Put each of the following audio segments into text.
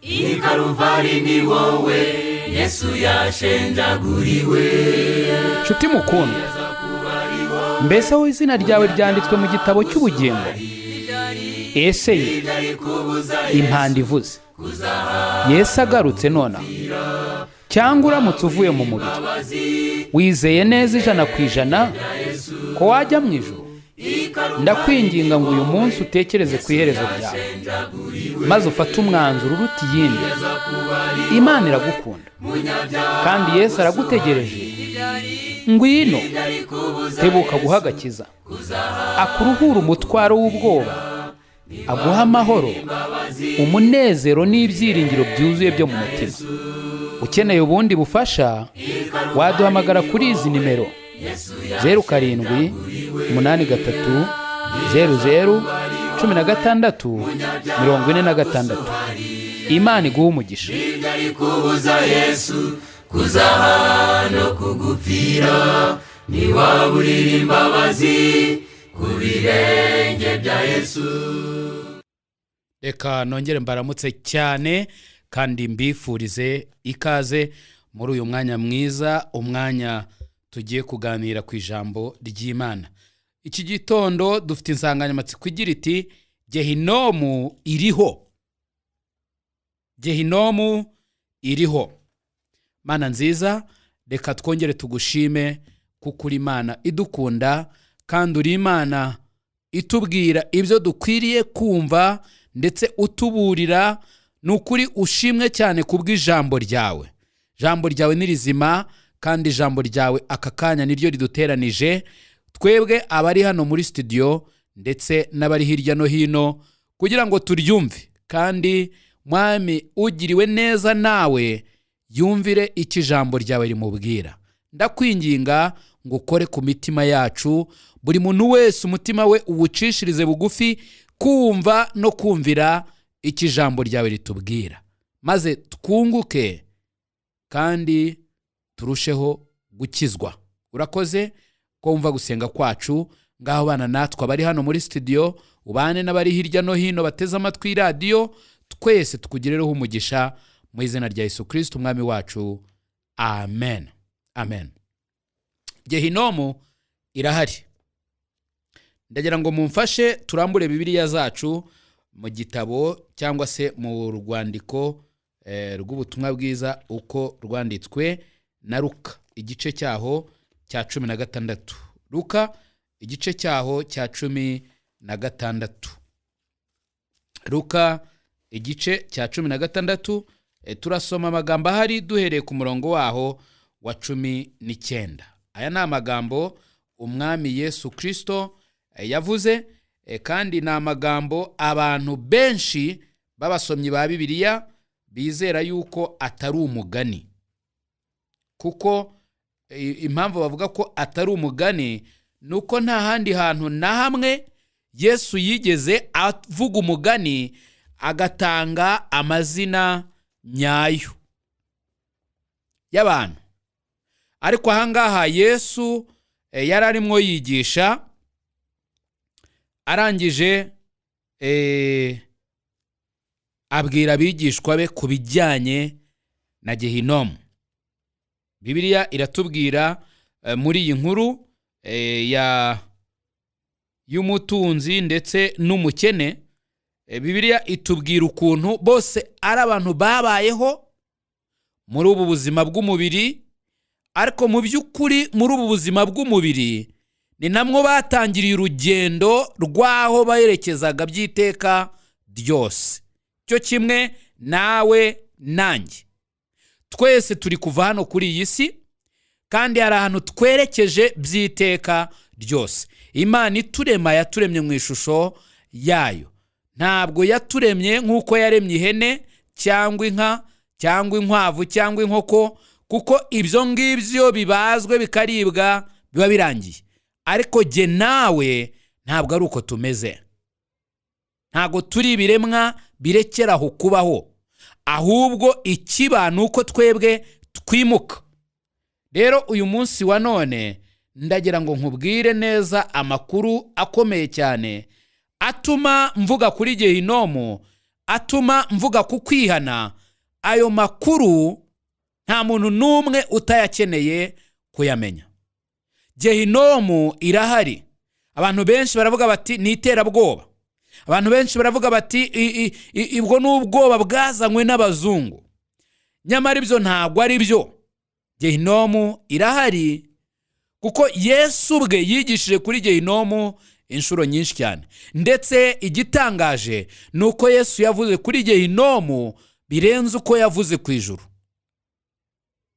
I Karuvari ni wowe Yesu yashenjaguriwe. Nshuti mukundwa, mbese aho izina ryawe ryanditswe mu gitabo cy'ubugingo? Ese ye impanda ivuze, Yesu agarutse nonaha, cyangwa uramutse uvuye mu mubiri, wizeye neza 100% ko wajya mu ijuru? Ndakwinginga ngo uyu munsi utekereze ku iherezo ryawe, maze ufate umwanzuro uruta iyindi. Imana iragukunda kandi Yesu aragutegereje. Ngwino, tebuka guha agakiza, akuruhura umutwaro w'ubwoba, aguha amahoro, umunezero n'ibyiringiro byuzuye byo mu mutima. Ukeneye ubundi bufasha, waduhamagara kuri izi nimero: 0783 00 16 46. Imana iguha umugisha. Ari kubuza Yesu kuzaha no kugupfira, ntiwaburira imbabazi ku birenge bya Yesu. Reka nongere mbaramutse cyane kandi mbifurize ikaze muri uyu mwanya mwiza, umwanya tugiye kuganira ku ijambo ry'Imana. Iki gitondo dufite insanganyamatsiko igira iti: "Gehinomu iriho, Gehinomu iriho." Mana nziza, reka twongere tugushime kuko uri Imana idukunda kandi uri Imana itubwira ibyo dukwiriye kumva ndetse utuburira. Ni ukuri ushimwe cyane kubw'ijambo ryawe. Ijambo ryawe ni rizima kandi ijambo ryawe aka kanya niryo riduteranije twebwe abari hano muri studio ndetse n'abari hirya no hino kugira ngo turyumve. Kandi Mwami, ugiriwe neza nawe yumvire icyo ijambo ryawe rimubwira. Ndakwinginga ngo ukore ku mitima yacu, buri muntu wese umutima we uwucishirize bugufi kumva no kumvira icyo ijambo ryawe ritubwira, maze twunguke kandi turusheho gukizwa. Urakoze ko wumva gusenga kwacu. Ngaho bana natwe abari hano muri studio, ubane n'abari hirya no hino bateze amatwi radiyo, twese tukugireho umugisha mu izina rya Yesu Kirisiti Umwami wacu. Amen, amen. Gehinomu irahari. Ndagira ngo mumfashe turambure Bibiliya zacu mu gitabo cyangwa se mu rwandiko rw'ubutumwa bwiza uko rwanditswe na Luka, igice cyaho cya 16. Luka, igice cyaho cya 16. Luka, igice cya 16, turasoma amagambo ahari duhereye ku murongo waho wa 19. Aya ni amagambo Umwami Yesu Kirisito yavuze, kandi ni amagambo abantu benshi b'abasomyi ba Bibiliya bizera yuko atari umugani, kuko impamvu bavuga ko atari umugani ni uko nta handi hantu na hamwe Yesu yigeze avuga umugani agatanga amazina nyayo y'abantu. Ariko ahangaha Yesu yari arimo yigisha, arangije abwira abigishwa be ku bijyanye na Gehinomu. Bibiliya iratubwira muri iyi nkuru ya y'umutunzi ndetse n'umukene, Bibiliya itubwira ukuntu bose ari abantu babayeho muri ubu buzima bw'umubiri, ariko mu by'ukuri muri ubu buzima bw'umubiri ni namwo batangiriye urugendo rw'aho berekezaga by'iteka ryose. Cyo kimwe nawe nanjye, twese turi kuva hano kuri iyi si kandi hari ahantu twerekeje by'iteka ryose. Imana iturema yaturemye mu ishusho yayo. Ntabwo yaturemye nk'uko yaremye ihene cyangwa inka cyangwa inkwavu cyangwa inkoko, kuko ibyo ngibyo bibazwe bikaribwa biba birangiye. Ariko jye nawe ntabwo ari uko tumeze. Ntabwo turi ibiremwa birekeraho kubaho, ahubwo ikiba ni uko twebwe twimuka. Rero uyu munsi wa none ndagira ngo nkubwire neza amakuru akomeye cyane atuma mvuga kuri Gehinomu, atuma mvuga ku kwihana. Ayo makuru nta muntu n'umwe utayakeneye kuyamenya. Gehinomu irahari. Abantu benshi baravuga bati ni iterabwoba. Abantu benshi baravuga bati ubwo ni ubwoba bwazanywe n'abazungu. Nyamara ibyo ntabwo ari byo. Gehinomu irahari kuko Yesu ubwe yigishije kuri gehinomu inshuro nyinshi cyane. Ndetse igitangaje ni uko Yesu yavuze kuri gehinomu birenze uko yavuze ku ijuru,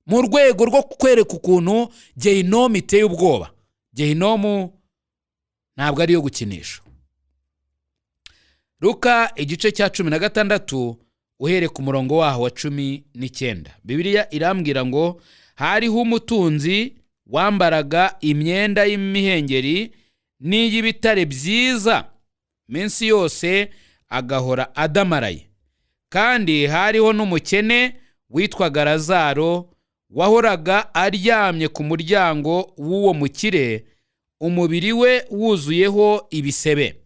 mu rwego rwo kwereka ukuntu gehinomu iteye ubwoba. Gehinomu ntabwo ari iyo gukinisha. Luka igice cya 16, uhereye ku murongo waho wa 19, Bibiliya irambwira ngo: "Hariho umutunzi wambaraga imyenda y'imihengeri n'iy'ibitare byiza, iminsi yose agahora adamaraye. Kandi hariho n'umukene witwaga Lazaro, wahoraga aryamye ku muryango w'uwo mukire, umubiri we wuzuyeho ibisebe.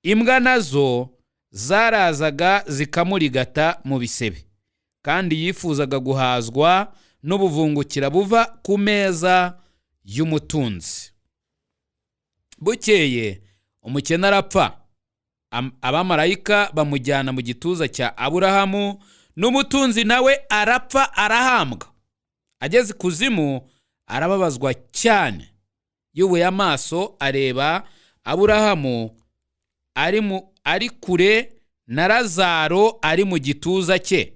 Imbwa nazo zarazaga zikamurigata mu bisebe. Kandi yifuzaga guhazwa n'ubuvungukira buva ku meza y'umutunzi. Bukeye umukene arapfa, abamarayika bamujyana mu gituza cya Aburahamu. N'umutunzi nawe arapfa, arahambwa. Ageze ikuzimu arababazwa cyane, yubuye amaso areba Aburahamu ari kure na Lazaro ari mu gituza cye.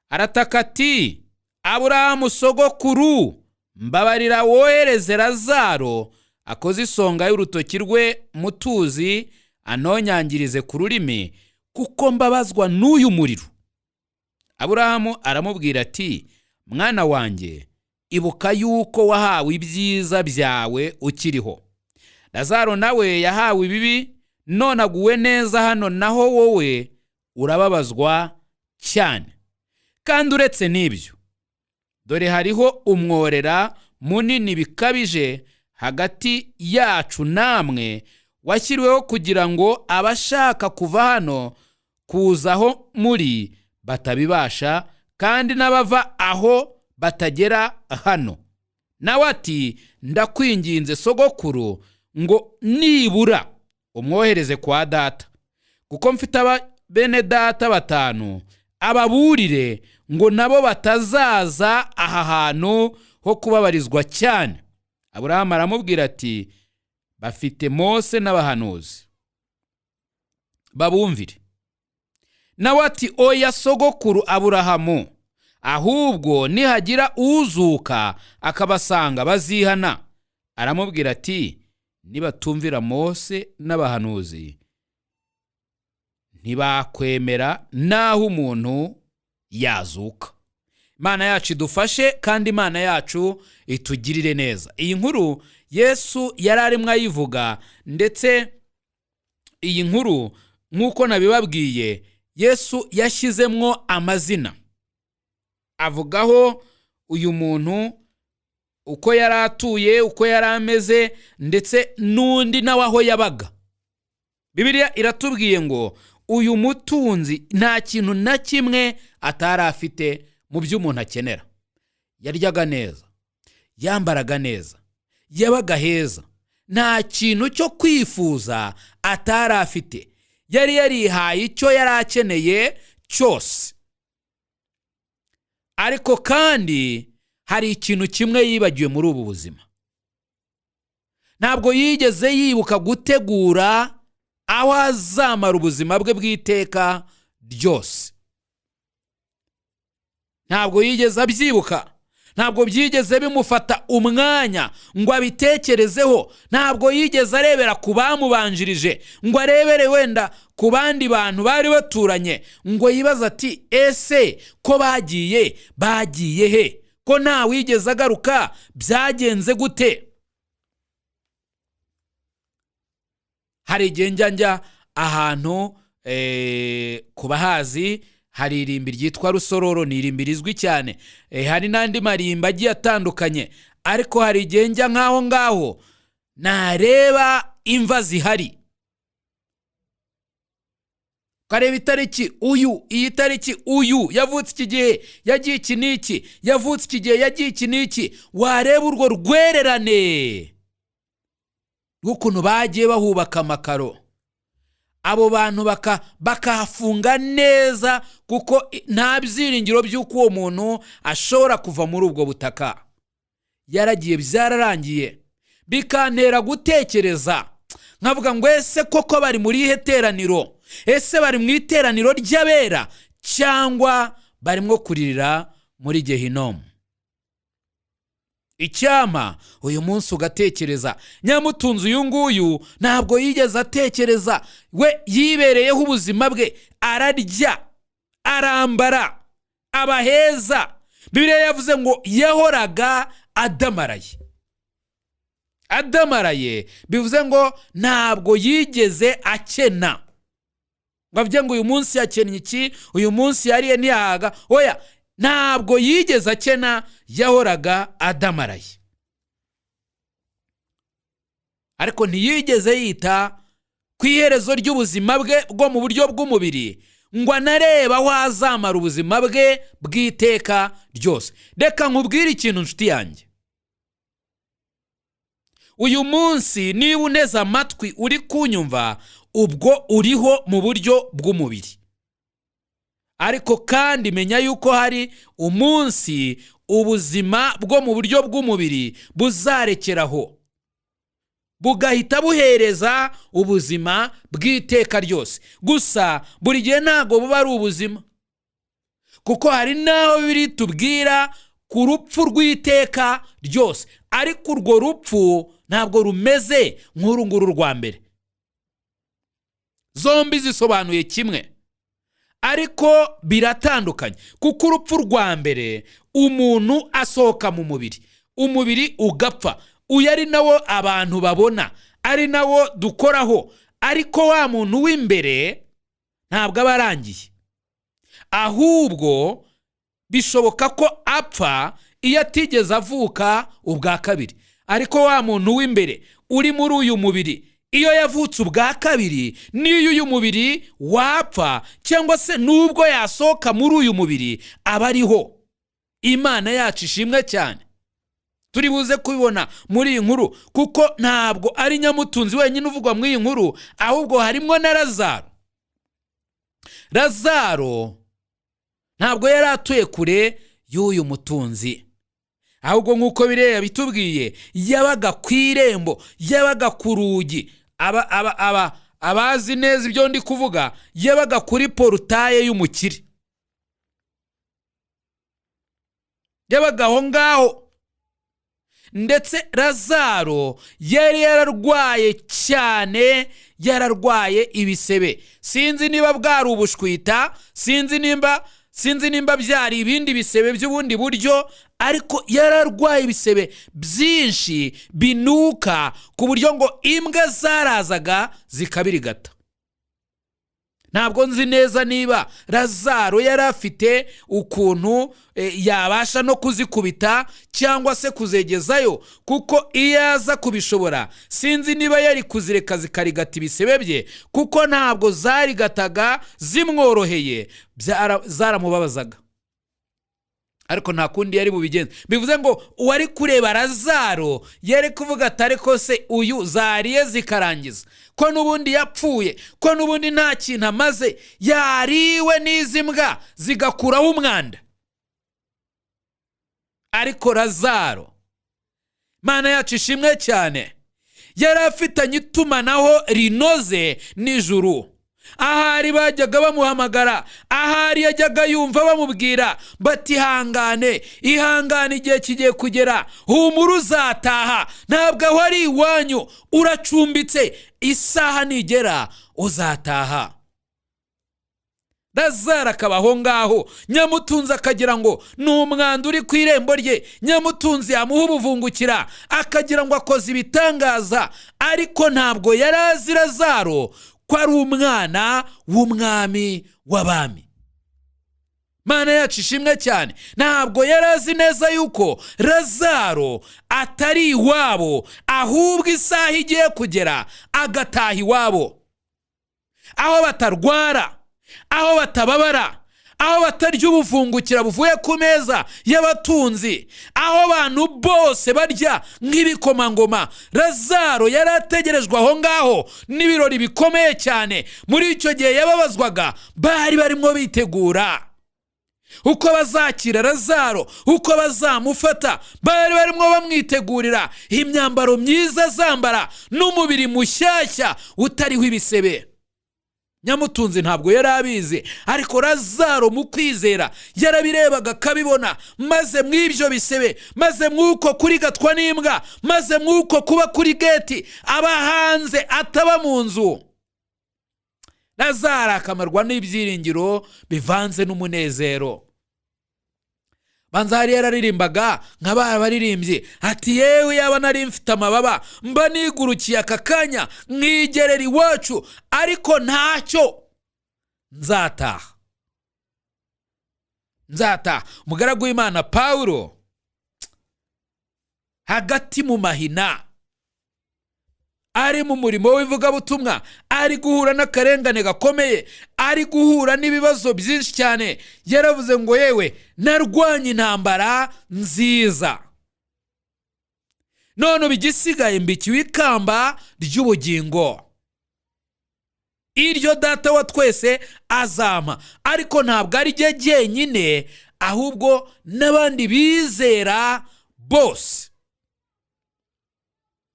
Arataka ati: 'Aburahamu sogokuru, mbabarira wohereze Lazaro akoze isonga y'urutoki rwe mu tuzi, anonyangirize ku rurimi, kuko mbabazwa n'uyu muriro.' Aburahamu aramubwira ati: 'Mwana wanjye, ibuka yuko wahawe ibyiza byawe ukiriho, Lazaro nawe yahawe ibibi. None aguwe neza hano, naho wowe urababazwa cyane. Kandi uretse n'ibyo, dore hariho umworera munini bikabije hagati yacu namwe, washyiriweho kugira ngo abashaka kuva hano kuza aho muri batabibasha, kandi n'abava aho batagera hano.' Nawe ati: 'Ndakwinginze sogokuru, ngo nibura umwohereze kwa data, kuko mfite bene data batanu, ababurire ngo nabo batazaza aha hantu ho kubabarizwa cyane.' Aburahamu aramubwira ati: 'Bafite Mose n'abahanuzi, babumvire.' Nawe ati: 'Oya, sogokuru Aburahamu, ahubwo nihagira uzuka akabasanga bazihana.' Aramubwira ati: 'Nibatumvira Mose n'abahanuzi, ntibakwemera n'aho umuntu yazuka.'" Imana yacu idufashe kandi Imana yacu itugirire neza. Iyi nkuru Yesu yari arimo ayivuga, ndetse iyi nkuru, nk'uko nabibabwiye, Yesu yashyizemwo amazina, avugaho uyu muntu uko yari atuye, uko yari ameze, ndetse n'undi nawe aho yabaga. Bibiliya iratubwiye ngo uyu mutunzi nta kintu na kimwe atari afite mu byo umuntu akenera. Yaryaga neza, yambaraga neza, yabaga heza, nta kintu cyo kwifuza atari afite. Yari yarihaye icyo yari akeneye cyose. Ariko kandi hari ikintu kimwe yibagiwe muri ubu buzima: ntabwo yigeze yibuka gutegura aho azamara ubuzima bwe bw'iteka ryose. Ntabwo yigeze abyibuka, ntabwo byigeze bimufata umwanya ngo abitekerezeho. Ntabwo yigeze arebera ku bamubanjirije, ngo arebere wenda ku bandi bantu bari baturanye, ngo yibaze ati: "Ese ko bagiye, bagiye he? Ko nta wigeze agaruka, byagenze gute?" Hari igihe njya ahantu ku bahazi, hari irimbi ryitwa Rusororo, ni irimbi rizwi cyane. Hari n'andi marimbi agiye atandukanye, ariko hari igihe njya nk'aho ngaho, nareba imva zihari. Ukareba itariki uyu, iyi tariki uyu yavutse iki gihe, yagiye iki n'iki, yavutse iki gihe, yagiye iki n'iki. Wareba urwo rwererane rw'ukuntu bagiye bahubaka amakaro, abo bantu bakahafunga neza, kuko nta byiringiro by'uko uwo muntu ashobora kuva muri ubwo butaka. Yaragiye, byararangiye. Bikantera gutekereza nkavuga ngo: ese koko bari muri ihe teraniro? Ese bari mu iteraniro ry'abera cyangwa barimo kuririra muri Gehinomu? Icyampa uyu munsi ugatekereza. Nyamutunzi uyu nguyu ntabwo yigeze atekereza. We yibereyeho ubuzima bwe, ararya, arambara, aba heza. Bibiliya yavuze ngo yahoraga adamaraye. Adamaraye bivuze ngo ntabwo yigeze akena ngo avuge ngo uyu munsi yakennye iki, uyu munsi yariye ntiyahaga. Oya, ntabwo yigeze akena, yahoraga adamaraye. Ariko ntiyigeze yita ku iherezo ry'ubuzima bwe bwo mu buryo bw'umubiri, ngo anarebe aho azamara ubuzima bwe bw'iteka ryose. Reka nkubwire ikintu, nshuti yanjye. Uyu munsi niba uneze amatwi uri kunyumva, ubwo uriho mu buryo bw'umubiri. Ariko kandi menya yuko hari umunsi ubuzima bwo mu buryo bw'umubiri buzarekeraho, bugahita buhereza ubuzima bw'iteka ryose. Gusa buri gihe ntabwo buba ari ubuzima, kuko hari n'aho biri tubwira ku rupfu rw'iteka ryose, ariko urwo rupfu ntabwo rumeze nk'uru nguru rwa mbere. Zombi zisobanuye kimwe, ariko biratandukanye, kuko urupfu rwa mbere umuntu asohoka mu mubiri, umubiri ugapfa. Uyu ari nawo abantu babona, ari nawo dukoraho. Ariko wa muntu w'imbere ntabwo aba arangiye, ahubwo bishoboka ko apfa iyo atigeze avuka ubwa kabiri. Ariko wa muntu w'imbere uri muri uyu mubiri, iyo yavutse ubwa kabiri, n'iyo uyu mubiri wapfa cyangwa se n'ubwo yasohoka muri uyu mubiri, aba ariho. Imana yacu ishimwe cyane. Turi buze kubibona muri iyi nkuru, kuko ntabwo ari nyamutunzi wenyine uvugwa muri iyi nkuru, ahubwo harimo na Lazaro. Lazaro ntabwo yari atuye kure y'uyu mutunzi, ahubwo nk'uko biriya bitubwiye, yabaga ku irembo, yabaga ku rugi. Aba aba aba abazi neza ibyo ndi kuvuga, yabaga kuri porutaye y'umukire, yabaga aho ngaho. Ndetse Lazaro yari yararwaye cyane, yararwaye ibisebe. Sinzi niba bwari ubushwita, sinzi nimba byari ibindi bisebe by'ubundi buryo, ariko yararwaye ibisebe byinshi binuka, ku buryo ngo imbwa zarazaga zikabirigata. Ntabwo nzi neza niba Lazaro yari afite ukuntu yabasha no kuzikubita cyangwa se kuzegezayo, kuko iyo aza kubishobora sinzi niba yari kuzireka zikarigata ibisebe bye, kuko ntabwo zarigataga zimworoheye, zaramubabazaga. Ariko nta kundi yari bubigenze. Bivuze ngo uwari kureba Lazaro yari kuvuga ati: ariko se uyu zariye zikarangiza, ko n'ubundi yapfuye, ko n'ubundi nta kintu amaze, yariwe n'izi mbwa zigakuraho umwanda? Ariko Lazaro, Mana yacu ishimwe cyane, yari afitanye itumanaho rinoze n'ijuru. Ahari bajyaga bamuhamagara, ahari yajyaga yumva bamubwira bati: ihangane, ihangane, igihe kigiye kugera, humura, uzataha, ntabwo aho ari iwanyu, uracumbitse, isaha nigera uzataha. Lazaro akaba aho ngaho. Nyamutunzi akagira ngo ni umwanda uri ku irembo rye. Nyamutunzi yamuha ubuvungukira akagira ngo akoze ibitangaza, ariko ntabwo yari azi Lazaro ko ari umwana w'umwami w'abami. Mana yacu ishimwe cyane. Ntabwo yari azi neza yuko Lazaro atari iwabo, ahubwo isaha igiye kugera agataha iwabo, aho batarwara. Aho batababara, aho batarya ubuvungukira buvuye ku meza y'abatunzi, aho abantu bose barya nk'ibikomangoma. Lazaro yari ategerejwe aho ngaho n'ibirori bikomeye cyane. Muri icyo gihe yababazwaga, bari barimo bitegura uko bazakira Lazaro, uko bazamufata. Bari barimo bamwitegurira imyambaro myiza azambara n'umubiri mushyashya utariho ibisebe. Nyamutunzi ntabwo yari abizi, ariko Lazaro mu kwizera yarabirebaga akabibona. Maze mw'ibyo bisebe, maze mw'uko kurigatwa n'imbwa, maze mw'uko kuba kuri geti, aba hanze ataba mu nzu, Lazaro akamarwa n'ibyiringiro bivanze n'umunezero. Banza hari yararirimbaga nka ba baririmbyi ati: "Yewe, yaba nari mfite amababa, mba nigurukiye aka kanya nkigerera iwacu, ariko ntacyo, nzataha, nzataha." Umugaragu w'Imana Pawulo, hagati mu mahina, ari mu murimo w'ivugabutumwa, ari guhura n'akarengane gakomeye, ari guhura n'ibibazo byinshi cyane, yaravuze ngo: "Yewe, narwanye intambara nziza, none ubu igisigaye mbikiwe ikamba ry'ubugingo, iryo Data wa twese azampa, ariko ntabwo ari rye jyenyine, ahubwo n'abandi bizera bose."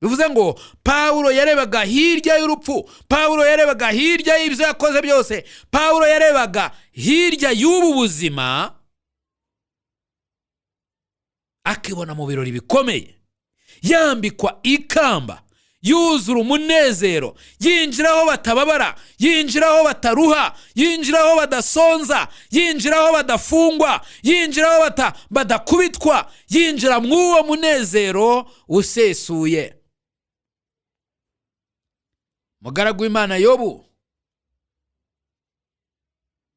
Bivuze ngo Pawulo yarebaga hirya y'urupfu, Pawulo yarebaga hirya y'ibyo yakoze byose, Pawulo yarebaga hirya y'ubu buzima, akibona mu birori bikomeye, yambikwa ikamba, yuzura umunezero, yinjira aho batababara, yinjira aho bataruha, yinjira aho badasonza, yinjira aho badafungwa, yinjira aho badakubitwa, yinjira mw'uwo munezero usesuye. Mugaragu w'Imana Yobu,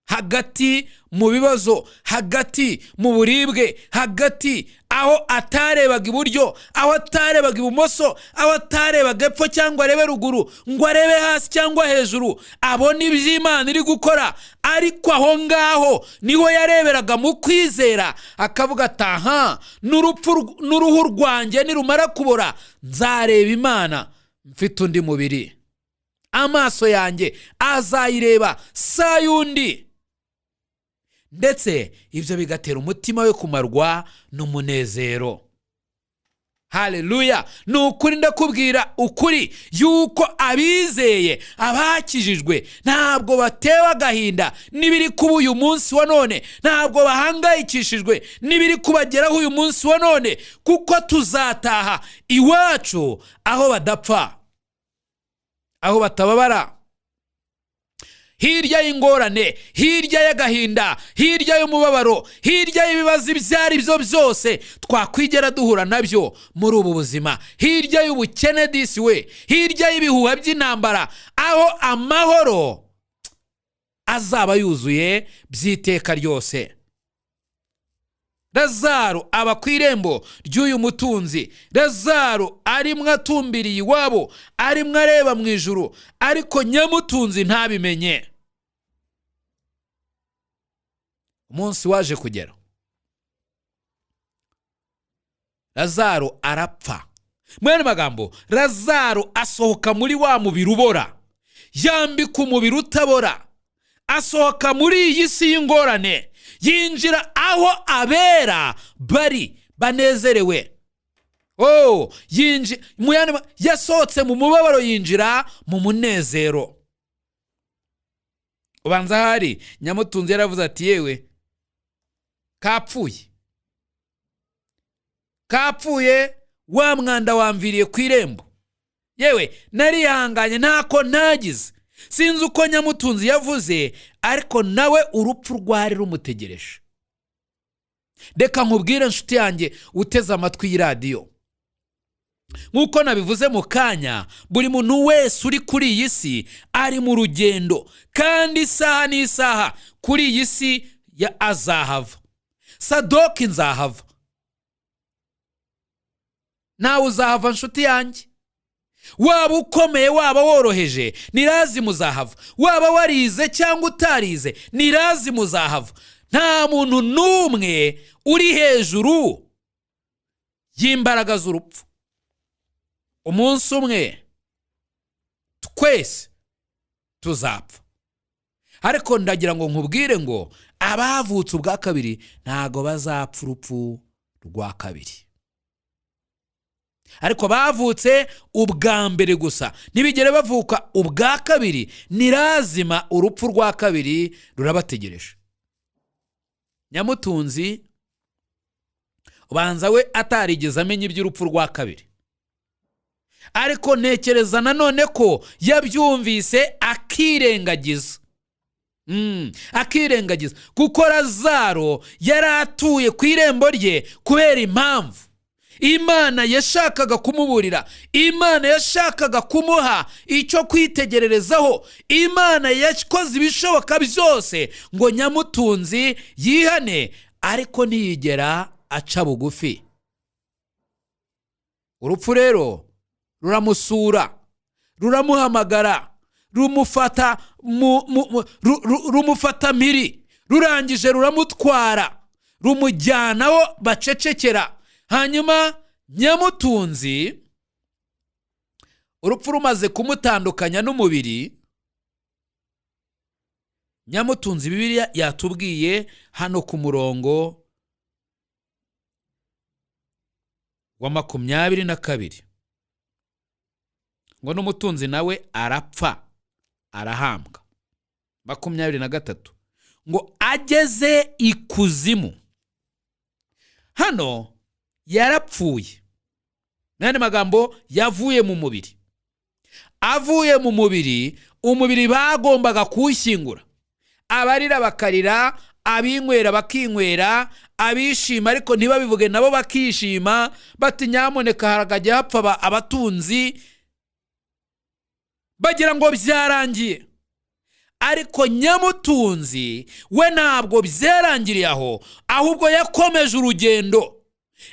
hagati mu bibazo, hagati mu buribwe, hagati aho atarebaga iburyo, aho atarebaga ibumoso, aho atarebaga epfo cyangwa arebe ruguru, ngo arebe hasi cyangwa hejuru abone iby'Imana iri gukora, ariko aho ngaho niho yareberaga mu kwizera, akavuga ati: "Aha n'urupfu n'uruhu rwanjye nirumara kubora, nzareba Imana mfite undi mubiri, amaso yanjye azayireba saa y'undi." Ndetse ibyo bigatera umutima we kumarwa n'umunezero. Haleluya! Ni ukuri, ndakubwira ukuri yuko abizeye, abakijijwe, ntabwo batewe agahinda n'ibiri kuba uyu munsi wa none, ntabwo bahangayikishijwe n'ibiri kubageraho uyu munsi wa none, kuko tuzataha iwacu aho badapfa, aho batababara, hirya y'ingorane, hirya y'agahinda, hirya y'umubabaro, hirya y'ibibazo ibyo ari byo byose twakwigera duhura nabyo muri ubu buzima, hirya y'ubukene disi we, hirya y'ibihuha by'intambara, aho amahoro azaba yuzuye by'iteka ryose. Lazaro aba ku irembo ry'uyu mutunzi. Lazaro arimwo atumbiriye iwabo, arimwo areba mu ijuru, ariko nyamutunzi ntabimenye. Umunsi waje kugera, Lazaro arapfa. Mwene magambo, Lazaro asohoka muri wa mubiri ubora, yambika umubiri utabora, asohoka muri iyi si y'ingorane, yinjira aho abera bari banezerewe. Oh, yasohotse mu mubabaro, yinjira mu munezero. Ubanza ahari nyamutunzi yaravuze ati: "Yewe, kapfuye, kapfuye, wa mwanda wamviriye ku irembo. Yewe, narihanganye, ntako ntagize." Sinzi uko nyamutunzi yavuze, ariko nawe urupfu rwari rumutegereje. Reka nkubwire, nshuti yanjye uteze amatwi y'iradiyo, nk'uko nabivuze mu kanya, buri muntu wese uri kuri iyi si ari mu rugendo, kandi isaha n'isaha kuri iyi si ya azahava. Sadoki nzahava, nawe uzahava, nshuti yanjye. Waba ukomeye, waba woroheje, ni lazima uzahava. Waba warize cyangwa utarize, ni lazima uzahava. Nta muntu n'umwe uri hejuru y'imbaraga z'urupfu. Umunsi umwe twese tuzapfa. Ariko ndagira ngo nkubwire ngo abavutse ubwa kabiri ntago bazapfa urupfu rwa kabiri. Ariko bavutse ubwa mbere gusa, ntibigere bavuka ubwa kabiri, ni lazima urupfu rwa kabiri rurabategereje. Nyamutunzi ubanza we atarigeze amenya iby'urupfu rwa kabiri, ariko ntekereza nanone ko yabyumvise akirengagiza. Akirengagiza kuko Lazaro yari atuye ku irembo rye kubera impamvu Imana yashakaga kumuburira, Imana yashakaga kumuha icyo kwitegererezaho. Imana yakoze ibishoboka byose ngo Nyamutunzi yihane, ariko ntiyigera aca bugufi. Urupfu rero ruramusura, ruramuhamagara, rumufata rumufata mpiri, rurangije ruramutwara, rumujyana aho bacecekera. Hanyuma Nyamutunzi, urupfu rumaze kumutandukanya n'umubiri, Nyamutunzi, Bibiliya yatubwiye hano ku murongo wa 22 ngo n'umutunzi nawe arapfa, arahambwa. 23 ngo ageze ikuzimu. Hano yarapfuye, n'andi magambo yavuye mu mubiri. Avuye mu mubiri, umubiri bagombaga kuwushyingura, abarira bakarira, abinywera bakinywera, abishima ariko ntibabivuge nabo bakishima, bati nyamuneka haragajya hapfa abatunzi, bagira ngo byarangiye. Ariko Nyamutunzi we ntabwo byarangiriye aho, ahubwo yakomeje urugendo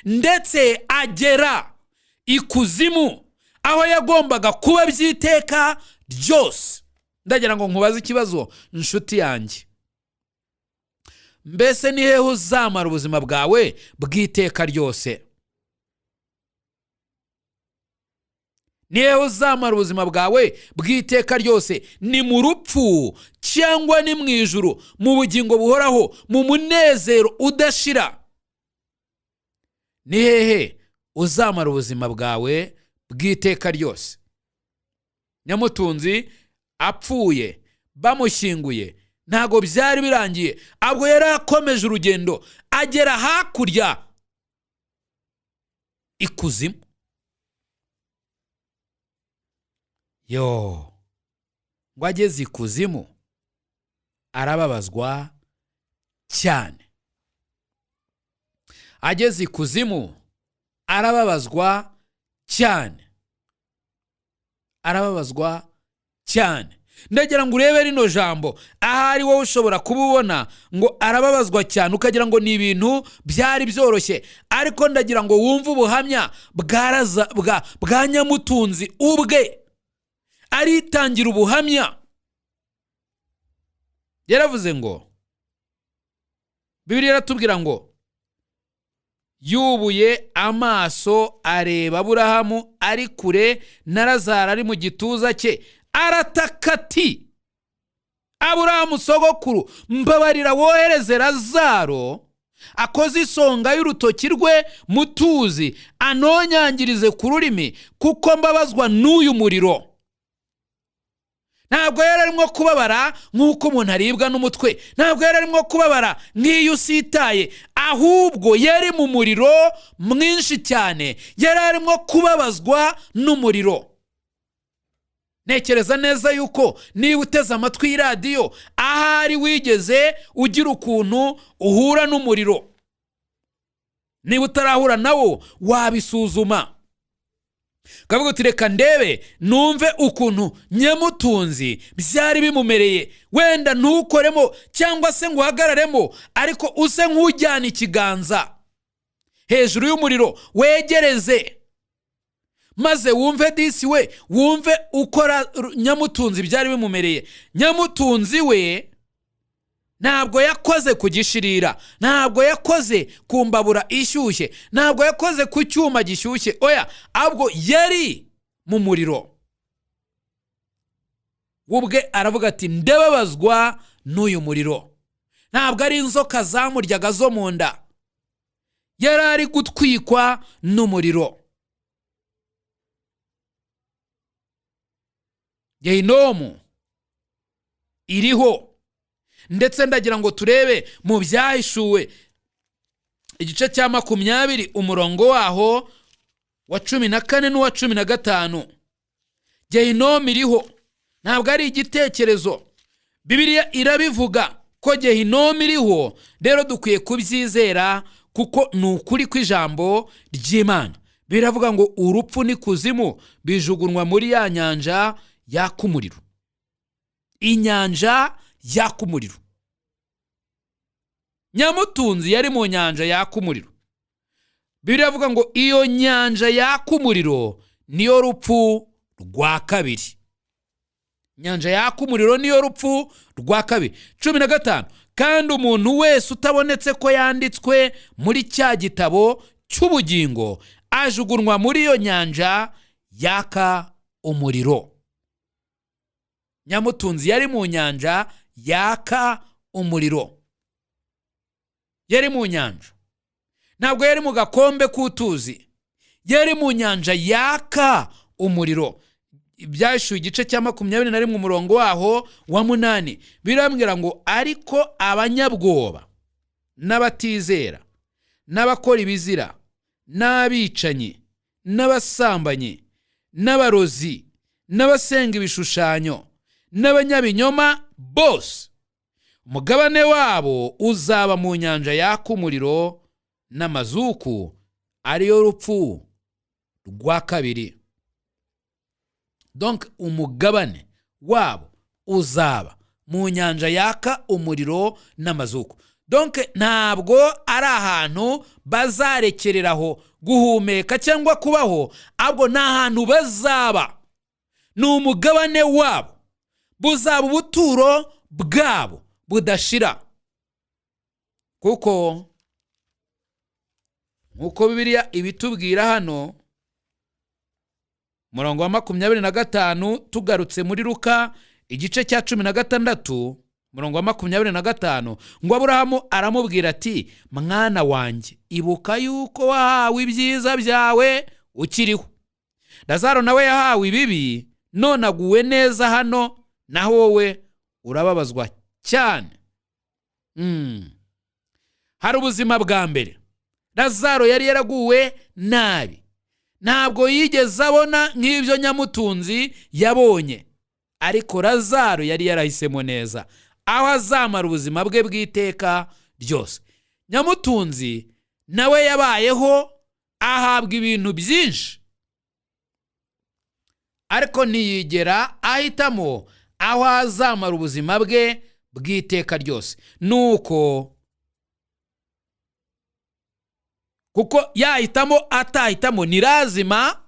ndetse agera ikuzimu aho yagombaga kuba by'iteka ryose. Ndagira ngo nkubaze ikibazo, inshuti yanjye: mbese ni hehe uzamara ubuzima bwawe bw'iteka ryose? Ni hehe uzamara ubuzima bwawe bw'iteka ryose? Ni mu rupfu cyangwa ni mu ijuru, mu bugingo buhoraho, mu munezero udashira? Ni hehe uzamara ubuzima bwawe bw'iteka ryose? Nyamutunzi apfuye, bamushyinguye, ntabwo byari birangiye, ahubwo yari akomeje urugendo agera hakurya ikuzimu. Yo, ngo ageze ikuzimu arababazwa cyane. Ageze ikuzimu arababazwa cyane, arababazwa cyane. Ndagira ngo urebe rino jambo, ahari wowe ushobora kuba ubona ngo arababazwa cyane ukagira ngo ni ibintu byari byoroshye, ariko ndagira ngo wumve ubuhamya bwa Nyamutunzi ubwe aritangira ubuhamya. Yaravuze ngo, Bibiliya iratubwira ngo yubuye amaso areba Aburahamu ari kure na Lazaro ari mu gituza cye, arataka ati Aburahamu sogokuru, mbabarira wohereze Lazaro akoze isonga y'urutoki rwe mu tuzi, anonyangirize ku rurimi, kuko mbabazwa n'uyu muriro. Ntabwo yari arimo kubabara nk'uko umuntu aribwa n'umutwe, ntabwo yari arimo kubabara nk'iyo usitaye, ahubwo yari mu muriro mwinshi cyane, yari arimo kubabazwa n'umuriro. Ntekereza neza yuko niba uteze amatwi y'iradiyo, ahari wigeze ugira ukuntu uhura n'umuriro, niba utarahura nawo wabisuzuma ukavuga uti reka ndebe numve ukuntu Nyamutunzi byari bimumereye. Wenda ntukoremo cyangwa se ngo uhagararemo, ariko use nk'ujyana ikiganza hejuru y'umuriro wegereze. Maze wumve disi we, wumve uko Nyamutunzi byari bimumereye. Nyamutunzi we ntabwo yakoze ku gishirira, ntabwo yakoze ku mbabura ishyushye, ntabwo yakoze ku cyuma gishyushye, oya, ahubwo yari mu muriro. We ubwe aravuga ati: "Ndababazwa n'uyu muriro." Ntabwo ari inzoka zamuryaga zo mu nda, yari ari gutwikwa n'umuriro. Gehinomu iriho. Ndetse ndagira ngo turebe mu Byahishuwe igice cya 20, umurongo waho wa 14 n'uwa 15. Gehinomu iriho, ntabwo ari igitekerezo. Bibiliya irabivuga ko gehinomu iriho. Rero dukwiye kubyizera kuko ni ukuri kw'ijambo ry'Imana. Biravuga ngo urupfu n'ikuzimu bijugunywa muri ya nyanja yaka umuriro. Inyanja yaka umuriro. Nyamutunzi yari mu nyanja yaka umuriro. Biravuga ngo iyo nyanja yaka umuriro niyo rupfu rwa kabiri. Inyanja yaka umuriro niyo rupfu rwa kabiri. 15: kandi umuntu wese utabonetse ko yanditswe muri cya gitabo cy'ubugingo ajugunywa muri iyo nyanja yaka umuriro. Nyamutunzi yari mu nyanja yaka umuriro. Yari mu nyanja, ntabwo yari mu gakombe k'utuzi, yari mu nyanja yaka umuriro. Ibyahishuwe igice cya 21, umurongo waho wa 8, birambwira ngo: ariko abanyabwoba n'abatizera n'abakora ibizira n'abicanyi n'abasambanyi n'abarozi n'abasenga ibishushanyo n'abanyabinyoma bose, umugabane wabo uzaba mu nyanja yaka umuriro n'amazuku, ariyo rupfu rwa kabiri. Donc umugabane wabo uzaba mu nyanja yaka umuriro n'amazuku. Donc ntabwo ari ahantu bazarekereraho guhumeka cyangwa kubaho, ahubwo ni ahantu bazaba, ni umugabane wabo, buzaba ubuturo bwabo budashira. Kuko nk'uko Bibiliya ibitubwira hano, umurongo wa 25, tugarutse muri Luka igice cya 16, umurongo wa 25, ngo Aburahamu aramubwira ati: "Mwana wanjye, ibuka yuko wahawe ibyiza byawe ukiriho, Lazaro nawe yahawe ibibi, none aguwe neza hano, naho wowe urababazwa cyane." Hari ubuzima bwa mbere Lazaro yari yaraguwe nabi, ntabwo yigeze abona nk'ibyo Nyamutunzi yabonye, ariko Lazaro yari yarahisemo neza aho azamara ubuzima bwe bw'iteka ryose. Nyamutunzi nawe yabayeho ahabwa ibintu byinshi, ariko ntiyigera ahitamo aho azamara ubuzima bwe bw'iteka ryose. Nuko kuko yahitamo atahitamo, ni lazima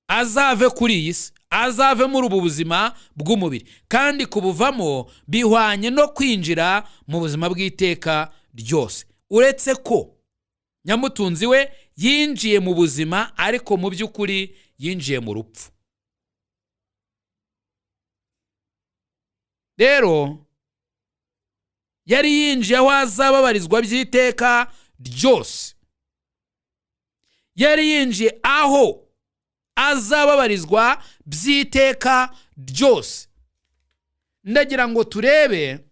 azave kuri iyi si, azave muri ubu buzima bw'umubiri, kandi kubuvamo bihwanye no kwinjira mu buzima bw'iteka ryose. Uretse ko Nyamutunzi we yinjiye mu buzima, ariko mu by'ukuri yinjiye mu rupfu. Rero yari yinjiye aho azababarizwa by'iteka ryose, yari yinjiye aho azababarizwa by'iteka ryose. Ndagira ngo turebe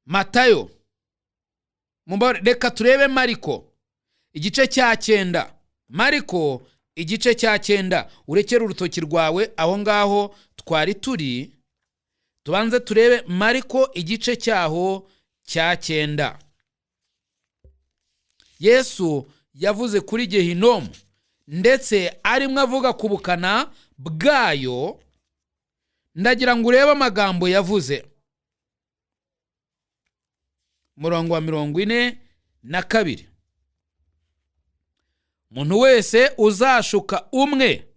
Matayo, reka turebe Mariko igice cya 9. Mariko igice cya 9, urekere urutoki rwawe aho ngaho twari turi, tubanze turebe Mariko igice cyaho cya 9. Yesu yavuze kuri Gehinomu, ndetse arimo avuga ku bukana bwayo. Ndagira ngo urebe amagambo yavuze, murongo wa 42. Umuntu wese uzashuka umwe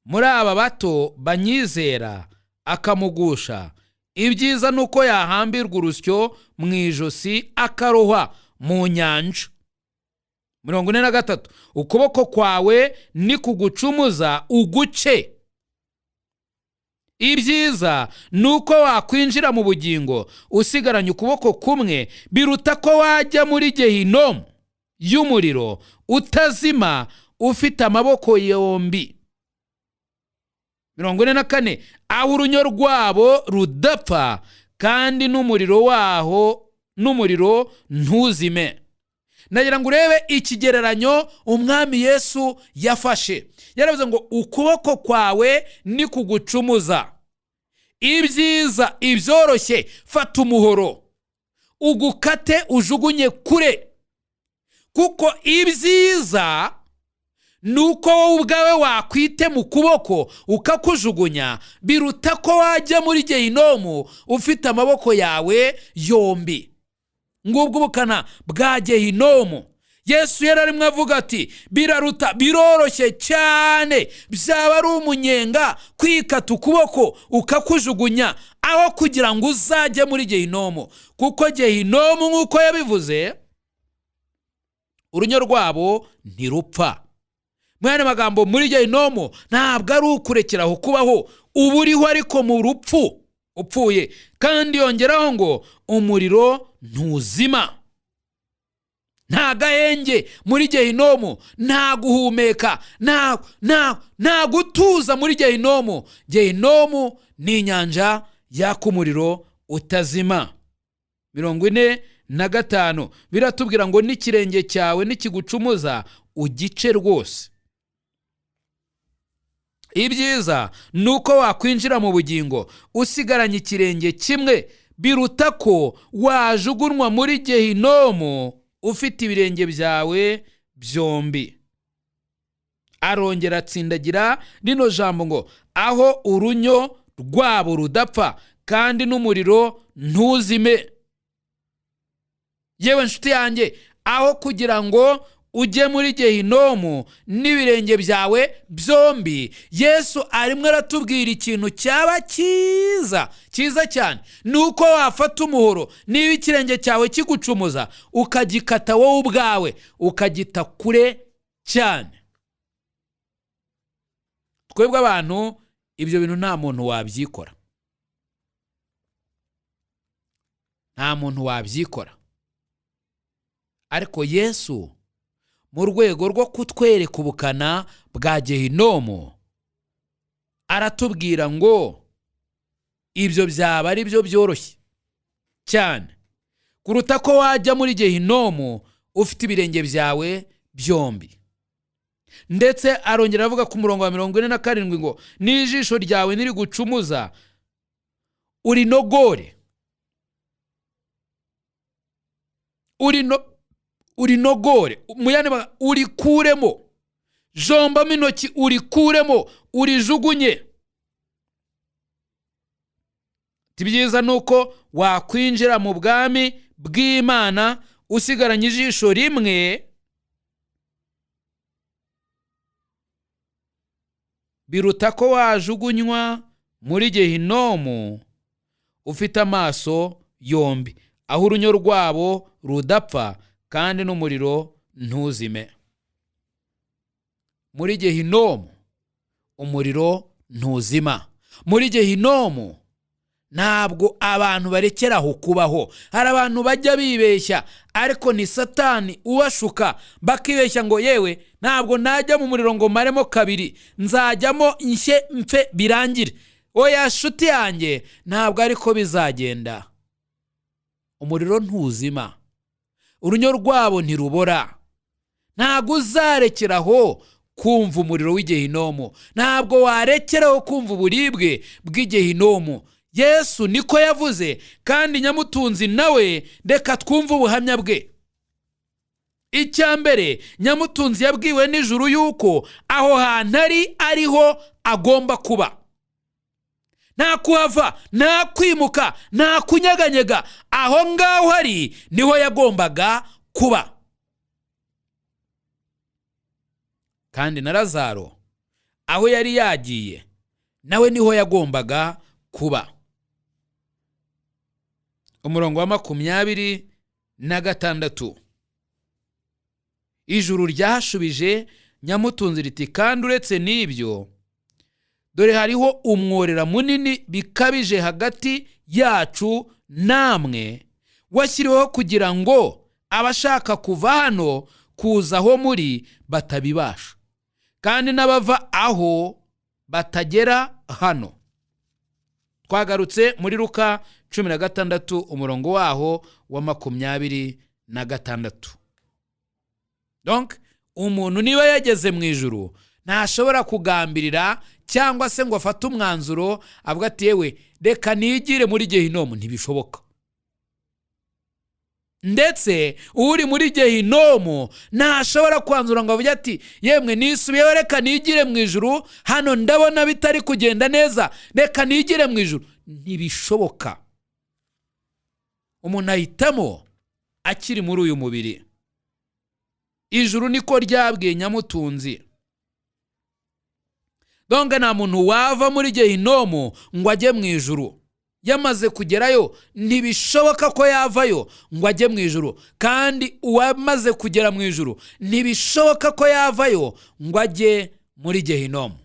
muri aba bato banyizera akamugusha, ibyiza ni uko yahambirwa urusyo mu ijosi akarohwa mu nyanja. 43. Ukuboko kwawe nikugucumuza uguce. Ibyiza ni uko wakwinjira mu bugingo usigaranye ukuboko kumwe, biruta ko wajya muri gehinomu y'umuriro utazima ufite amaboko yombi. 44. Aho urunyo rwabo rudapfa kandi n'umuriro waho n'umuriro ntuzime. Nagira ngo urebe ikigereranyo Umwami Yesu yafashe. Yaravuze ngo ukuboko kwawe ni kugucumuza, ibyiza, ibyoroshye, fata umuhoro ugukate ujugunye kure, kuko ibyiza ni uko wowe ubwawe wakwite mu kuboko ukakujugunya, biruta ko wajya muri gehinomu ufite amaboko yawe yombi. Ngubwo ubukana bwa gehinomu. Yesu yari arimo avuga ati biraruta, biroroshye cyane, byaba ari umunyenga kwikata ukuboko ukakujugunya aho kugira ngo uzajye muri gehinomu, kuko gehinomu, nk'uko yabivuze, urunyo rwabo ntirupfa. Mu yandi magambo, muri gehinomu ntabwo ari ukurekeraho kubaho, uba uriho ariko mu rupfu upfuye. Kandi yongeraho ngo umuriro ntuzima. Nta gahenge muri gehinomu, nta guhumeka, nta nta nta gutuza muri gehinomu. Gehinomu ni inyanja yaka umuriro utazima. 45. Biratubwira ngo n'ikirenge cyawe nikigucumuza ugice rwose. Ibyiza ni uko wakwinjira mu bugingo usigaranye ikirenge kimwe, biruta ko wajugunywa muri gehinomu ufite ibirenge byawe byombi. Arongera atsindagira rino jambo ngo aho urunyo rwabo rudapfa kandi n'umuriro ntuzime. Yewe nshuti yanjye, aho kugira ngo ujye muri gehinomu n'ibirenge byawe byombi, Yesu arimo aratubwira ikintu cyaba cyiza, cyiza cyane, ni uko wafata umuhoro, niba ikirenge cyawe kigucumuza, ukagikata wowe ubwawe ukagita kure cyane. Twebwe abantu ibyo bintu nta muntu wabyikora, nta muntu wabyikora. Ariko Yesu, mu rwego rwo kutwereka ubukana bwa gehinomu, aratubwira ngo ibyo byaba ari byo byoroshye cyane kuruta ko wajya muri gehinomu ufite ibirenge byawe byombi. Ndetse arongera avuga ku murongo wa 47 ngo n'ijisho ryawe nirigucumuza urinogore, urinogore, mu yandi magambo urikuremo, jombamo intoki urikuremo, urijugunye. Byiza ni uko wakwinjira mu bwami bw'Imana usigaranye ijisho rimwe, biruta ko wajugunywa muri gehinomu ufite amaso yombi, aho urunyo rwabo rudapfa kandi n'umuriro ntuzime. Muri gehinomu umuriro ntuzima. Muri gehinomu ntabwo abantu barekeraho kubaho. Hari abantu bajya bibeshya, ariko ni Satani ubashuka, bakibeshya ngo yewe ntabwo najya mu muriro ngo maremo kabiri, nzajyamo nshye mpfe birangire. Oya shuti yanjye, ntabwo ariko bizagenda. Umuriro ntuzima, urunyo rwabo ntirubora. Ntabwo uzarekeraho kumva umuriro w'igehinomu, ntabwo warekeraho kumva uburibwe bw'igehinomu. Yesu niko yavuze, kandi Nyamutunzi nawe reka twumve ubuhamya bwe. Icya mbere, Nyamutunzi yabwiwe n'ijuru yuko aho hantu ari ariho agomba kuba, nta kuhava, nta kwimuka, nta kunyeganyega, aho ngaho ari niho yagombaga kuba. Kandi na Lazaro aho yari yagiye nawe niho yagombaga kuba. Umurongo wa 26, ijuru ryashubije nyamutunzi riti: "Kandi uretse n'ibyo, dore hariho umworera munini bikabije hagati yacu namwe, washyiriweho kugira ngo abashaka kuva hano kuza aho muri batabibasha, kandi n'abava aho batagera hano." Twagarutse muri Luka 16, umurongo waho wa 26. Donc umuntu niba yageze mu ijuru ntashobora kugambirira cyangwa se ngo afate umwanzuro avuga ati: "Yewe, reka nigire muri gehinomu." Ntibishoboka. Ndetse uri muri gehinomu ntashobora kwanzura ngo avuge ati: "Yemwe, nisubiyeho, reka nigire mu ijuru, hano ndabona bitari kugenda neza, reka nigire mu ijuru." Ntibishoboka. Umuntu ahitamo akiri muri uyu mubiri. Ijuru niko ryabwiye nyamutunzi. Donc nta muntu wava muri gehinomu ngo ajye mu ijuru. Yamaze kugerayo, ntibishoboka ko yavayo ngo ajye mu ijuru, kandi uwamaze kugera mu ijuru ntibishoboka ko yavayo ngo ajye muri gehinomu.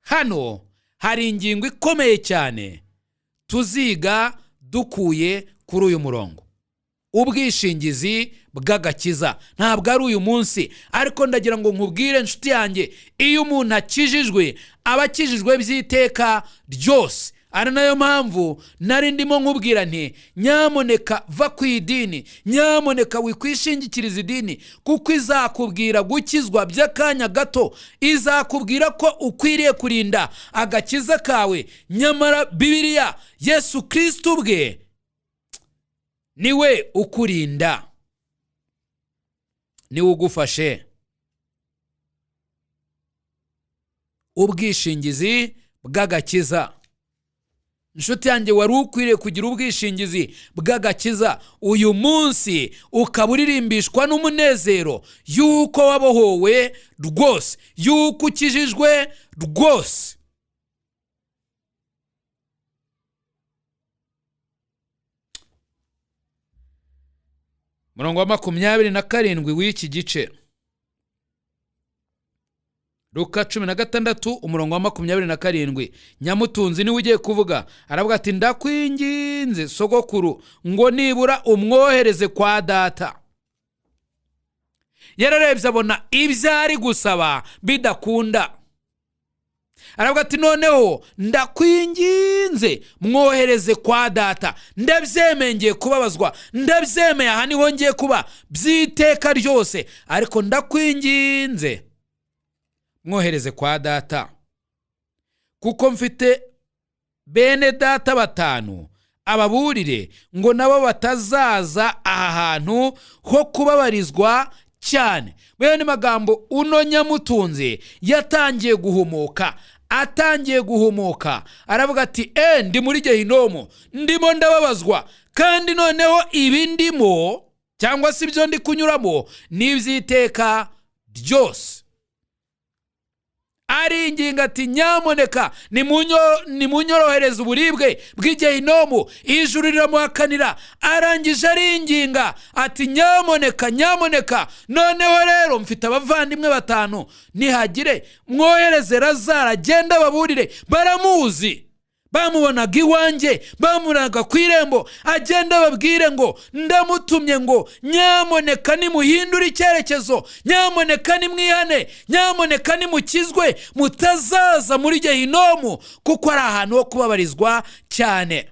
Hano hari ingingo ikomeye cyane tuziga dukuye kuri uyu murongo: ubwishingizi bw'agakiza. Ntabwo ari uyu munsi, ariko ndagira ngo nkubwire, inshuti yanjye, iyo umuntu akijijwe aba akijijwe by'iteka ryose. Ari nayo mpamvu nari ndimo nkubwira nti: "Nyamuneka va ku idini, nyamuneka wikwishingikiriza idini, kuko izakubwira gukizwa by'akanya gato, izakubwira ko ukwiriye kurinda agakiza kawe, nyamara Bibiliya, Yesu Kirisiti ubwe niwe ukurinda, niwe ugufashe." Ubwishingizi bw'agakiza, inshuti yanjye, wari ukwiriye kugira ubwishingizi bw'agakiza uyu munsi ukaba uririmbishwa n'umunezero y'uko wabohowe rwose, y'uko ukijijwe rwose. Murongo wa 27 w'iki gice, Luka 16, umurongo wa 27, nyamutunzi niwe ugiye kuvuga. Aravuga ati: "Ndakwinginze, sogokuru, ngo nibura umwohereze kwa data." Yararebye abona ibyo ari gusaba bidakunda, aravuga ati: "Noneho ndakwinginze, mwohereze kwa data. Ndabyemeye, ngiye kubabazwa, ndabyemeye, aha niho ngiye kuba by'iteka ryose, ariko ndakwinginze, mwohereze kwa data, kuko mfite bene data batanu, ababurire ngo nabo batazaza aha hantu ho kubabarizwa cyane." Mu magambo, uno nyamutunzi yatangiye guhumuka. Atangiye guhumuka aravuga ati: "E, ndi muri gehinomu, ndimo ndababazwa, kandi noneho ibi ndimo cyangwa se ibyo ndi kunyuramo ni iby'iteka ryose." Aringinga ati: "Nyamuneka nimunyorohereze uburibwe bw'igehinomu." Ijuru riramuhakanira. Arangije aringinga ati: "Nyamuneka, nyamuneka, noneho rero mfite abavandimwe batanu, nihagire mwohereze Lazaro agende baburire, baramuzi, bamubonaga iwanjye, bamubonaga ku irembo, agenda babwire ngo ndamutumye, ngo nyamuneka nimuhindure icyerekezo, nyamuneka nimwihane, nyamuneka nimukizwe, mutazaza muri gehinomu, kuko ari ahantu ho kubabarizwa cyane."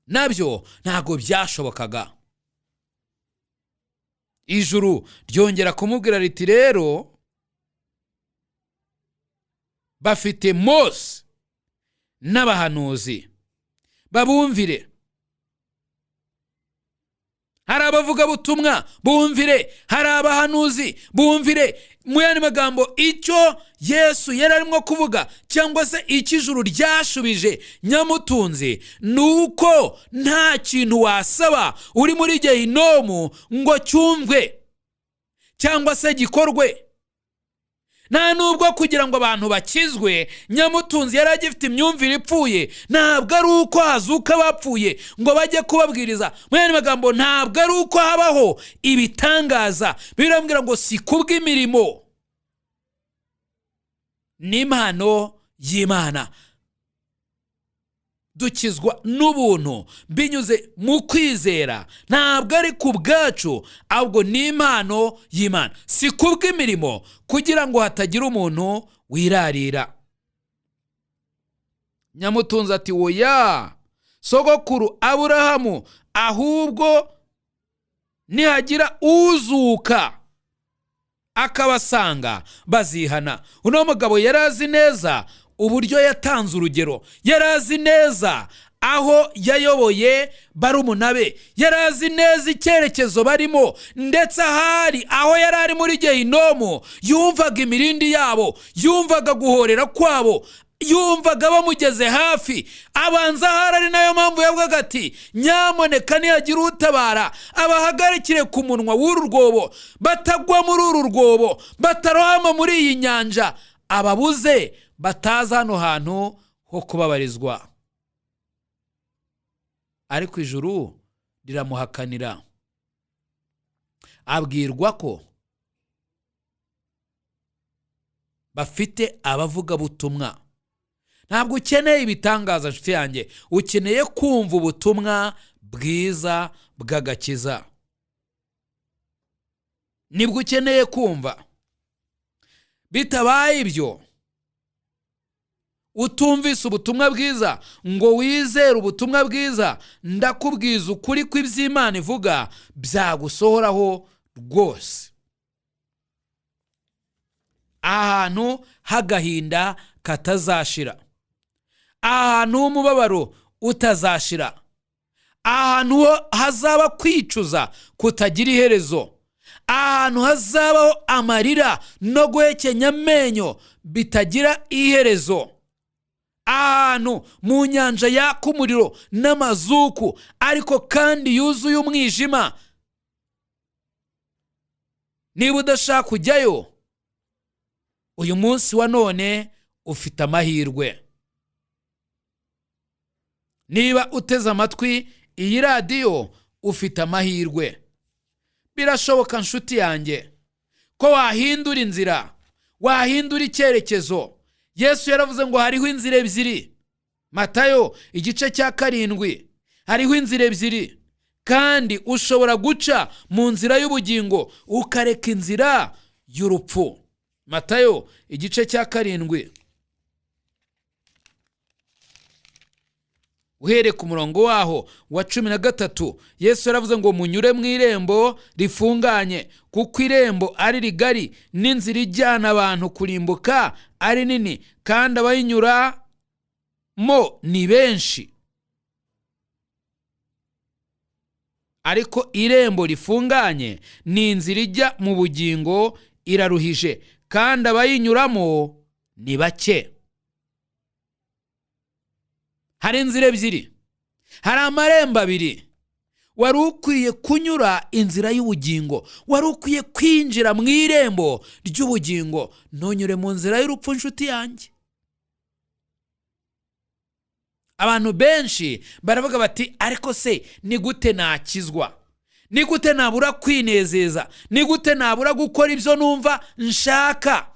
Nabyo ntabwo byashobokaga. Ijuru ryongera kumubwira riti: "Rero bafite Mose n'abahanuzi, babumvire." Hari abavugabutumwa, bumvire. Hari abahanuzi, bumvire. Mu yandi magambo, icyo Yesu yari arimo kuvuga cyangwa se icyo ijuru ryashubije nyamutunzi ni uko nta kintu wasaba uri muri gehinomu ngo cyumvwe. Cyangwa se gikorwe. Nta nubwo kugira ngo abantu bakizwe, nyamutunzi yari agifite imyumvire ipfuye. Ntabwo ari uko hazuka abapfuye ngo bajye kubabwiriza. Mu yandi magambo, ntabwo ari uko habaho ibitangaza. Birambwira ngo si kubw'imirimo, n'impano y'Imana. Dukizwa n'ubuntu binyuze mu kwizera, ntabwo ari ku bwacu, ahubwo ni impano y'Imana. Si kubw'imirimo, kugira ngo hatagira umuntu wirarira. Nyamutunzi ati: "Woya, sogokuru Aburahamu, ahubwo nihagira uzuka akabasanga bazihana." Uno mugabo yari azi neza uburyo yatanze urugero, yari azi neza aho yayoboye barumuna be, yari azi neza icyerekezo barimo. Ndetse ahari aho yari ari muri Gehinomu, yumvaga imirindi yabo, yumvaga guhorera kwabo, yumvaga bamugeze hafi. Abanza ahari ari nayo mpamvu yavugaga ati: "Nyamuneka nihagira utabara, abahagarikire ku munwa w'uru rwobo, batagwa muri uru rwobo, batarohama muri iyi nyanja, ababuze bataza hano hantu ho kubabarizwa." Ariko ijuru riramuhakanira, abwirwa ko bafite abavugabutumwa. Ntabwo ukeneye ibitangaza, nshuti yanjye, ukeneye kumva ubutumwa bwiza bw'agakiza, nibwo ukeneye kumva. Bitabaye ibyo, utumvise ubutumwa bwiza ngo wizere ubutumwa bwiza, ndakubwiza ukuri kw'iby'Imana ivuga, byagusohoraho rwose. Ahantu h'agahinda katazashira, ahantu h'umubabaro utazashira, ahantu hazaba kwicuza kutagira iherezo, ahantu hazabaho amarira no guhekenya amenyo bitagira iherezo, ahantu mu nyanja yaka umuriro n'amazuku, ariko kandi yuzuye umwijima. Niba udashaka kujyayo, uyu munsi wa none ufite amahirwe. Niba uteze amatwi iyi radiyo, ufite amahirwe. Birashoboka, nshuti yanjye, ko wahindura inzira, wahindura icyerekezo. Yesu yaravuze ngo hariho inzira ebyiri. Matayo igice cya 7, hariho inzira ebyiri, kandi ushobora guca mu nzira y'ubugingo ukareka inzira y'urupfu. Matayo igice cya 7, uhereye ku murongo waho wa 13, Yesu yaravuze ngo: "Munyure mu irembo rifunganye, kuko irembo ari rigari n'inzira ijyana abantu kurimbuka ari nini, kandi abayinyuramo ni benshi. Ariko irembo rifunganye ni inzira ijya mu bugingo iraruhije, kandi abayinyuramo ni bake." Hari inzira ebyiri, hari amarembo abiri. Wari ukwiye kunyura inzira y'ubugingo, wari ukwiye kwinjira mu irembo ry'ubugingo, ntunyure mu nzira y'urupfu, nshuti yanjye. Abantu benshi baravuga bati: "Ariko se ni gute nakizwa? Ni gute nabura kwinezeza? Ni gute nabura gukora ibyo numva nshaka?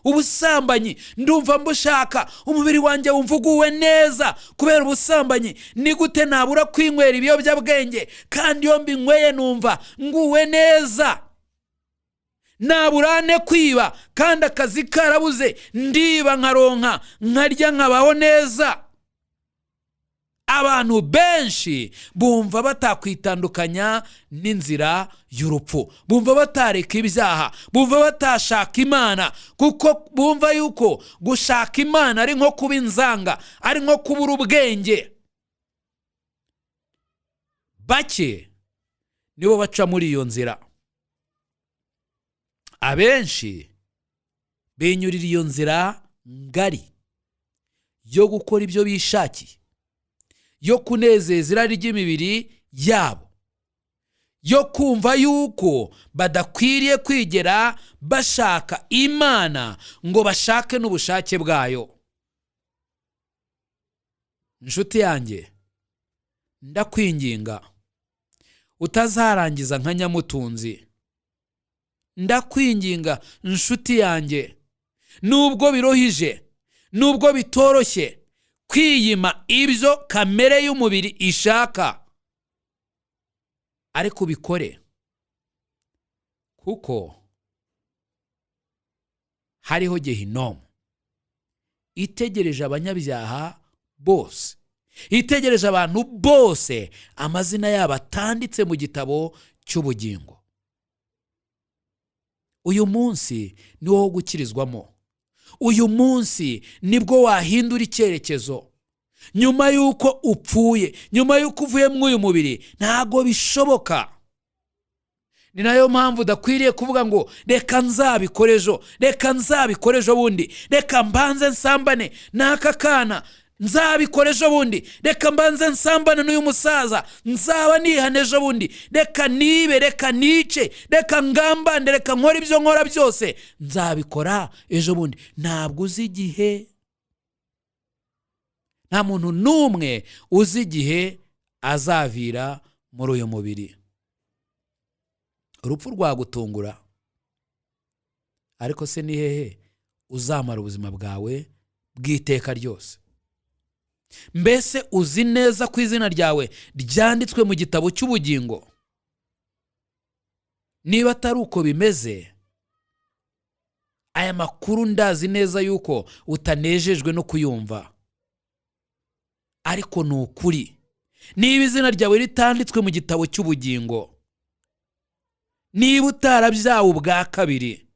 Ubusambanyi ndumva mbushaka, umubiri wanjye wumva uguwe neza kubera ubusambanyi. Ni gute nabura kwinywera ibiyobyabwenge kandi iyo mbinyweye numva nguwe neza? Naburane kwiba kandi akazi karabuze, ndiba nkaronka nkarya nkabaho neza?" Abantu benshi bumva batakwitandukanya n'inzira y'urupfu, bumva batareka ibyaha, bumva batashaka Imana, kuko bumva yuko gushaka Imana ari nko kuba inzanga, ari nko kubura ubwenge. Bake nibo baca muri iyo nzira, abenshi binyurira iyo nzira ngari yo gukora ibyo bishakiye, yo kunezeza irari ry'imibiri yabo. Yo kumva yuko badakwiriye kwigera bashaka Imana ngo bashake n'ubushake bwayo. Inshuti yanjye, ndakwinginga utazarangiza nka Nyamutunzi. Ndakwinginga, inshuti yanjye, nubwo birohije, nubwo bitoroshye kwiyima ibyo kamere y'umubiri ishaka, ariko ubikore, kuko hariho gehinomu itegereje abanyabyaha bose, itegereje abantu bose amazina yabo atanditse mu gitabo cy'ubugingo. Uyu munsi ni wo gukirizwamo. Uyu munsi nibwo wahindura icyerekezo. Nyuma y'uko upfuye, nyuma y'uko uvuye muri uyu mubiri, ntabwo bishoboka. Ni nayo mpamvu udakwiriye kuvuga ngo reka nzabikore ejo, reka nzabikore ejo bundi, reka mbanze nsambane n'aka kana, nzabikora ejo bundi, reka mbanze nsambane n'uyu musaza, nzaba nihane ejo bundi, reka nibe, reka nice, reka ngambane, reka nkore ibyo nkora byose, nzabikora ejo bundi. Ntabwo uzi igihe. Nta muntu n'umwe uzi igihe azavira muri uyu mubiri. Urupfu rwagutungura. Ariko se ni hehe uzamara ubuzima bwawe bw'iteka ryose? Mbese uzi neza ko izina ryawe ryanditswe mu gitabo cy'ubugingo? Niba atari uko bimeze, aya makuru ndazi neza yuko utanejejwe no kuyumva, ariko ni ukuri. Niba izina ryawe ritanditswe mu gitabo cy'ubugingo, niba utarabyawe ubwa kabiri,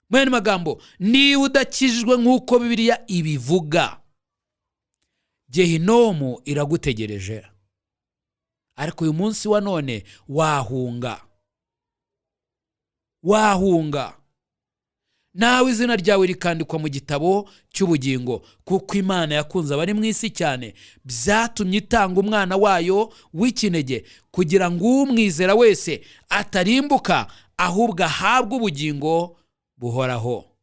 mu yandi magambo, niba udakijijwe nk'uko Bibiliya ibivuga, gehinomu iragutegereje. Ariko uyu munsi wa none wahunga, wahunga nawe izina ryawe rikandikwa mu gitabo cy'ubugingo, kuko Imana yakunze abari mu isi cyane, byatumye itanga umwana wayo w'ikinege, kugira ngo umwizera wese atarimbuka, ahubwo ahabwe ubugingo buhoraho.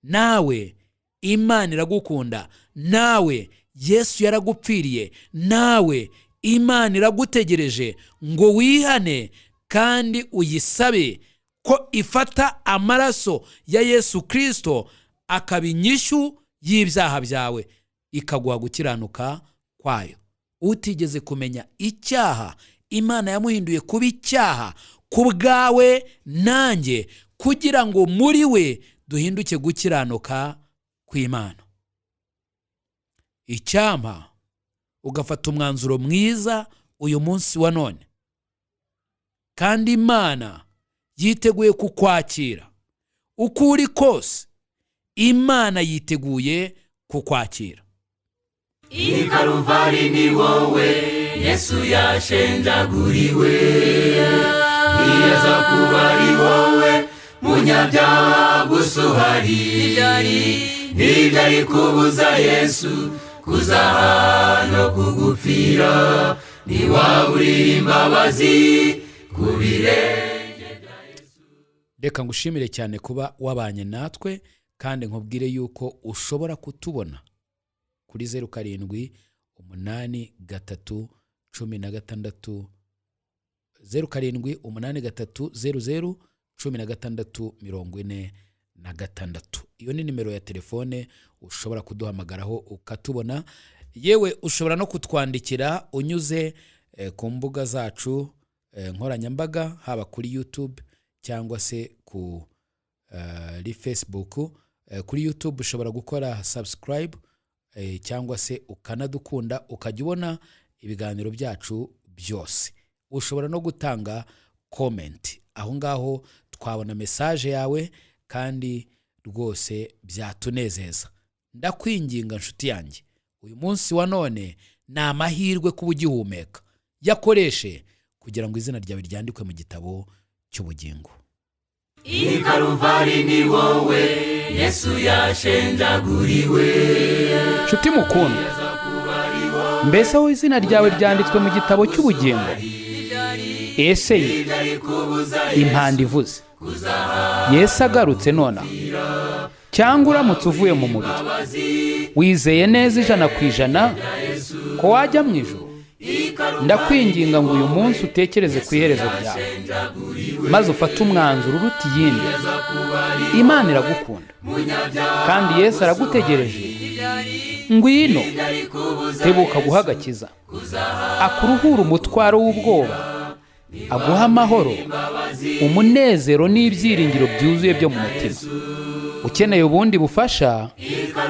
Nawe Imana iragukunda, nawe Yesu yaragupfiriye, nawe Imana iragutegereje ngo wihane kandi uyisabe ko ifata amaraso ya Yesu Kirisito akaba inyishyu y'ibyaha byawe, ikaguha gukiranuka kwayo. Utigeze kumenya icyaha, Imana yamuhinduye kuba icyaha ku bwawe nanjye, kugira ngo muri we duhinduke gukiranuka kw'Imana. Icyampa ugafata umwanzuro mwiza uyu munsi wa none, kandi Imana yiteguye kukwakira uko uri kose. Imana yiteguye kukwakira. I Karuvari ni wowe Yesu yashenjaguriwe. Niyaza kuba ari wowe munyabyaha gusa uhari, ntibyari kubuza Yesu kuzaha no kugupfira. Ntiwaburira imbabazi ku birenge. Reka ngushimire cyane kuba wabanye natwe, kandi nkubwire yuko ushobora kutubona kuri 0783 16, 0783 00 16 46. Iyo ni nimero ya telefone ushobora kuduhamagaraho ukatubona. Yewe, ushobora no kutwandikira unyuze ku mbuga zacu nkoranyambaga, haba kuri YouTube cyangwa se kuri Facebook. Kuri YouTube ushobora gukora subscribe cyangwa se ukanadukunda, ukajya ubona ibiganiro byacu byose. Ushobora no gutanga comment aho ngaho, twabona message yawe kandi rwose byatunezeza. Ndakwinginga, nshuti yanjye, uyu munsi wa none ni amahirwe kuba ugihumeka, yakoreshe kugira ngo izina ryawe ryandikwe mu gitabo cy'ubugingo. I Karuvari ni wowe Yesu yashenjaguriwe. Nshuti mukundwa, mbese wowe izina ryawe ryanditswe mu gitabo cy'ubugingo? Ese ye impanda ivuze, Yesu agarutse nonaha, cyangwa uramutse uvuye mu mubiri, wizeye neza 100% ko wajya mu ijuru? Ndakwinginga ngo uyu munsi utekereze ku iherezo ryawe, maze ufate umwanzuro uruta iyindi. Imana iragukunda kandi Yesu aragutegereje. Ngwino, tebuka guha agakiza, akuruhura umutwaro w'ubwoba, aguha amahoro, umunezero n'ibyiringiro byuzuye byo mu mutima. Ukeneye ubundi bufasha,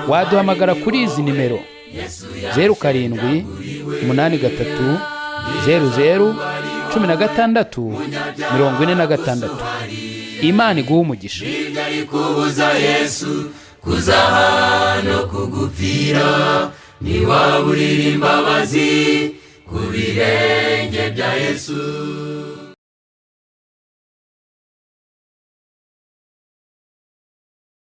waduhamagara kuri izi nimero: 0783 00 16 46. Imana iguhe umugisha. Kubuza Yesu kuzaha no kugupfira, ntiwaburira imbabazi ku birenge bya Yesu.